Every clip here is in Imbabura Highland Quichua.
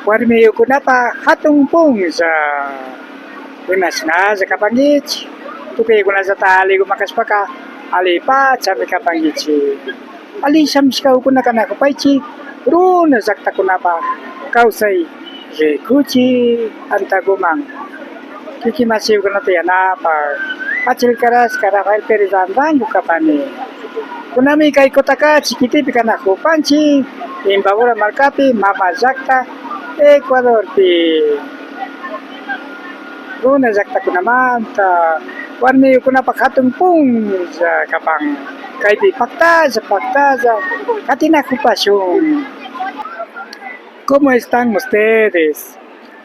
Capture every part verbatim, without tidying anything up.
Warmiyukunapa hatun punlla. Imashnalla kapankichik, tukuykunallata alliguman kashpaka allipachami kapankichik. Alli shamishkakuna kanakupaychik runa llaktakunapa kawsay rikuchik antaguman. Kikin mashikunata yanapak, achil karashka Rafael Pérez Anrango kapani. Kunami kay Cotacachi kitipi kanakupanchik, Imbabura markapi, mama llakta Ecuadorpi. Runa llaktakunamanta warmiyukunapa hatun punlla kapan. Kaypi paktalla, paktalla katinakupashun. ¿Cómo están ustedes?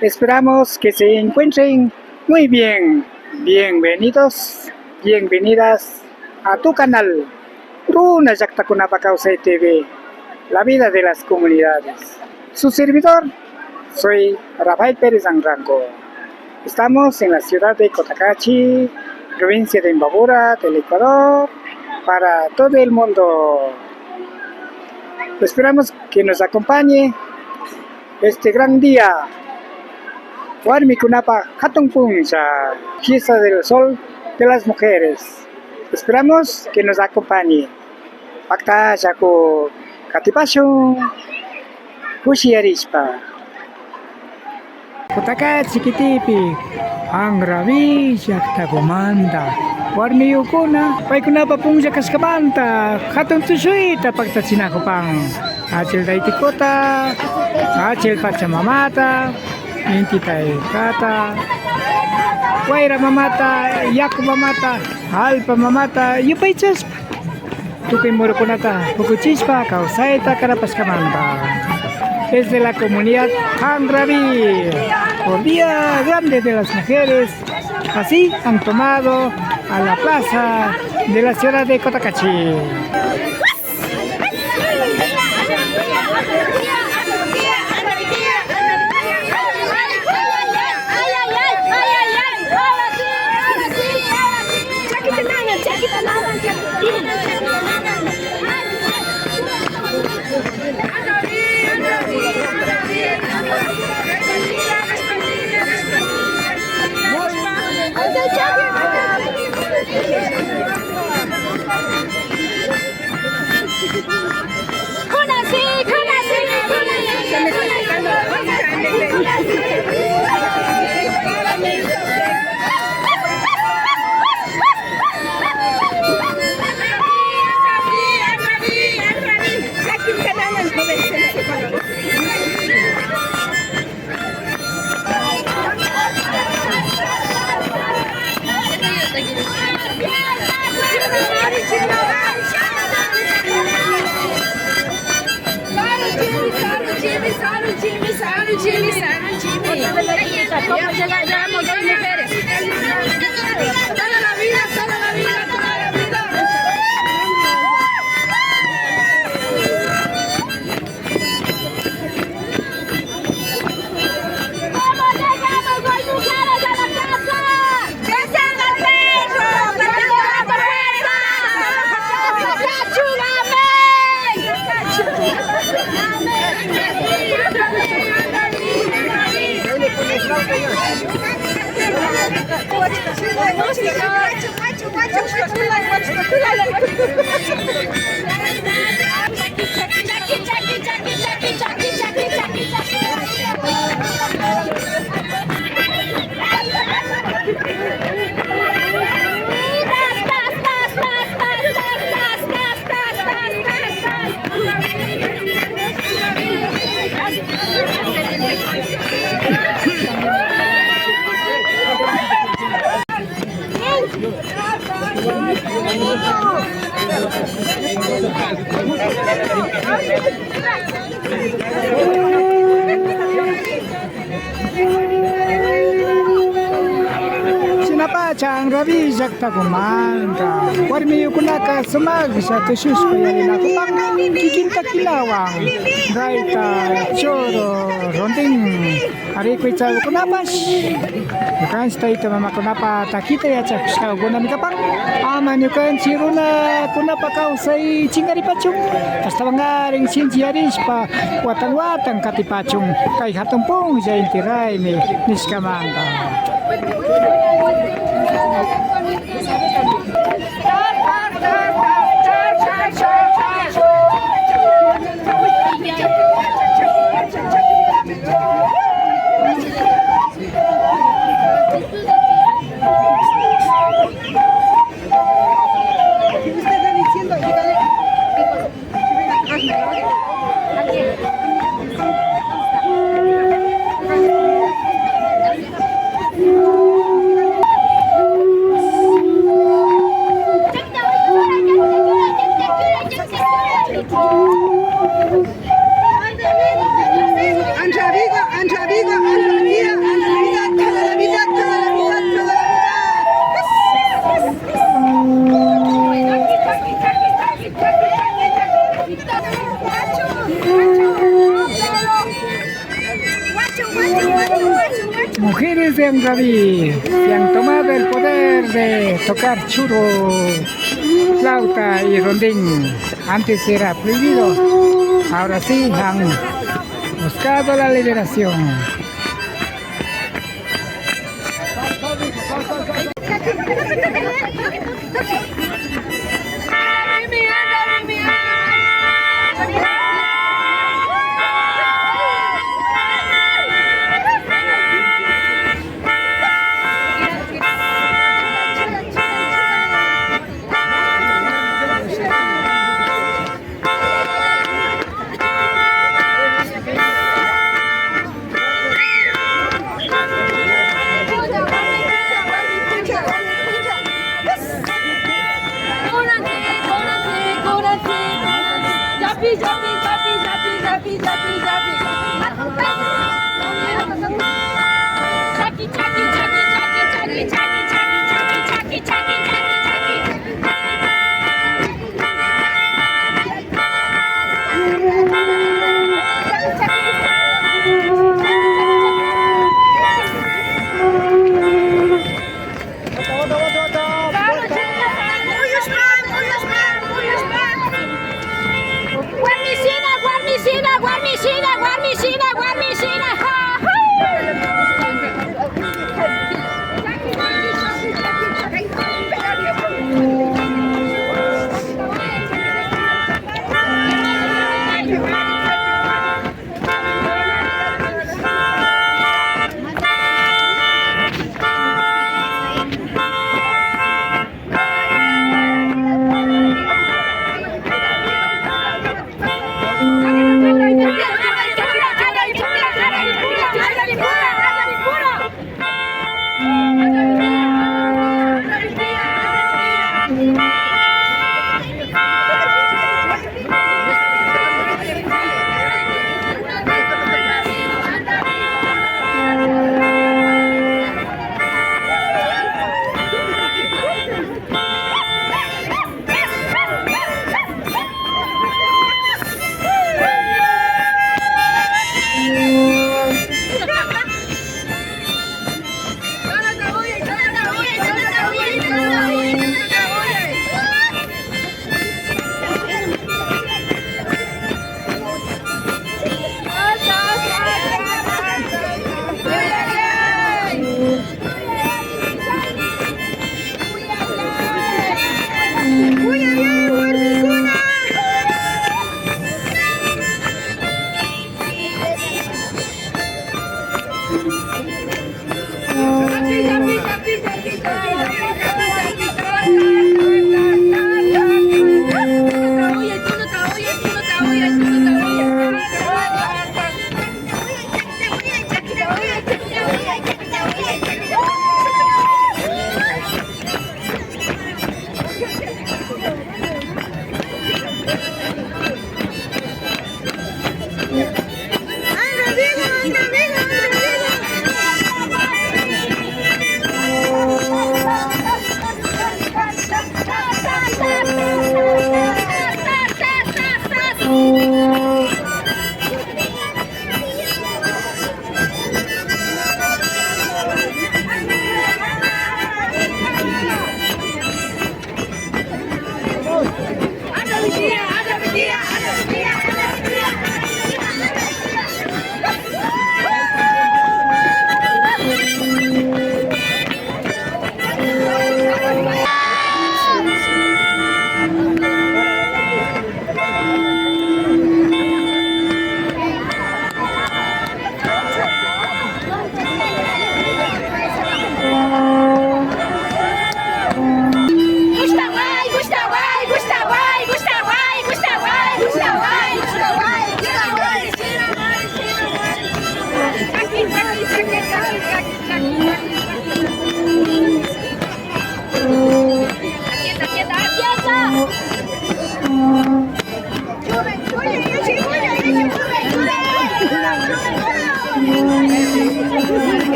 Esperamos que se encuentren muy bien. Bienvenidos, bienvenidas a tu canal, Runa Llaktakunapa Kawsay T V, la vida de las comunidades. Su servidor, soy Rafael Pérez Anrango. Estamos en la ciudad de Cotacachi, provincia de Imbabura, del Ecuador, para todo el mundo. Esperamos que nos acompañe este gran día. Warmikunapa hatun punlla, fiesta del sol de las mujeres. Esperamos que nos acompañe. Paktallaku katipashun kushiyarishpa. Cotacachi kitipi, Anraví llaktakumanta warmiyukuna paykunapa punlla kashkamanta hatun tushuyta paktachinakupan. Achil Taytikuta, Achil Pachamamata, Inti Taytata, Wayra Mamata, Yaku Mamata, Allpa Mamata yupaychashpa, tukuy murukunata pukuchishpa kawsayta karapashkamanta. Desde la comunidad Anraví, por Día Grande de las Mujeres, así han tomado a la plaza de la ciudad de Cotacachi. Shinapacha Anraví llaktakumanta warmiyukunaka sumaklla tushushpa yalinakupan. Kikinta kilawan, rayta, churu, rondín, rikuy chawikunapash, ñukanchik tayta mamakunapa takita yachakushkakunami kapan, ama ñukanchik runakunapa kawsay chinkaripachun, ashtawankarin shinchiyarishpa watan watan katipachun kay hatun punlla Inti Raymi nishkamanta. Ancha vida, ancha vida, ancha vida, ancha vida, toda la vida, toda la vida, toda la vida. Mujeres de Anraví se han tomado el poder de tocar churu, flauta y rondín. Antes era prohibido, ahora sí han buscado la liberación. Warmishina, warmishina, warmishina, warmishina, warmishina.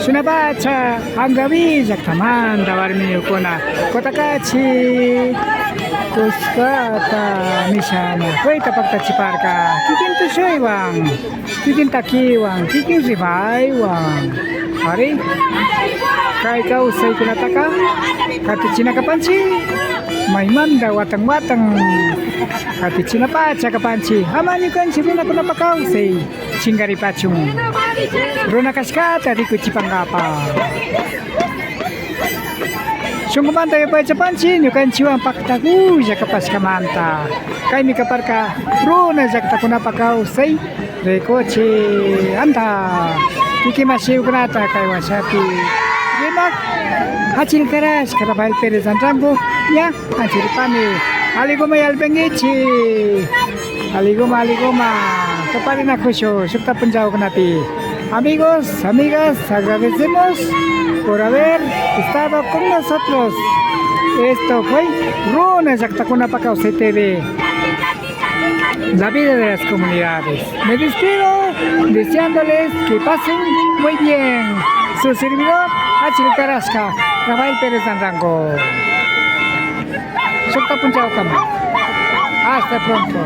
Shinapacha Angaví llaktamanta warmiyukuna Cotacachi kuskata mishana kuyta paktachiparka, kikin tushuywan, kikin takiwan, kikin rimaywan. Ari, kay kawsaykunataka katichina kapanchik, maymanta watan watan katichinapacha kapanchik, ama ñukanchik runakunapa kawsay chinkaripachun, runa kashkata rikuchipankapa. Shunkumanta yupaychapanchik ñukanchikwan paktakulla kapashkamanta. Kaymi kaparka runa llaktakunapa kawsay rikuchik anta kikin mashiyukunata kay washapi rimak. Achilkarashka Rafael Pérez Anrango, ña, anchiripani. Aliguman yallinkichik. Aliguman, aliguman. Tuparinakushun shukta punchawkunapi. Amigos, amigas, agradecemos por haber estado con nosotros. Esto fue Runa Llaktakunapa Kawsay T V. La vida de las comunidades. Me despido deseándoles que pasen muy bien. Su servidor, Achil Carrasca, Rafael Pérez Anrango. Shukta punchawkama. Hasta pronto.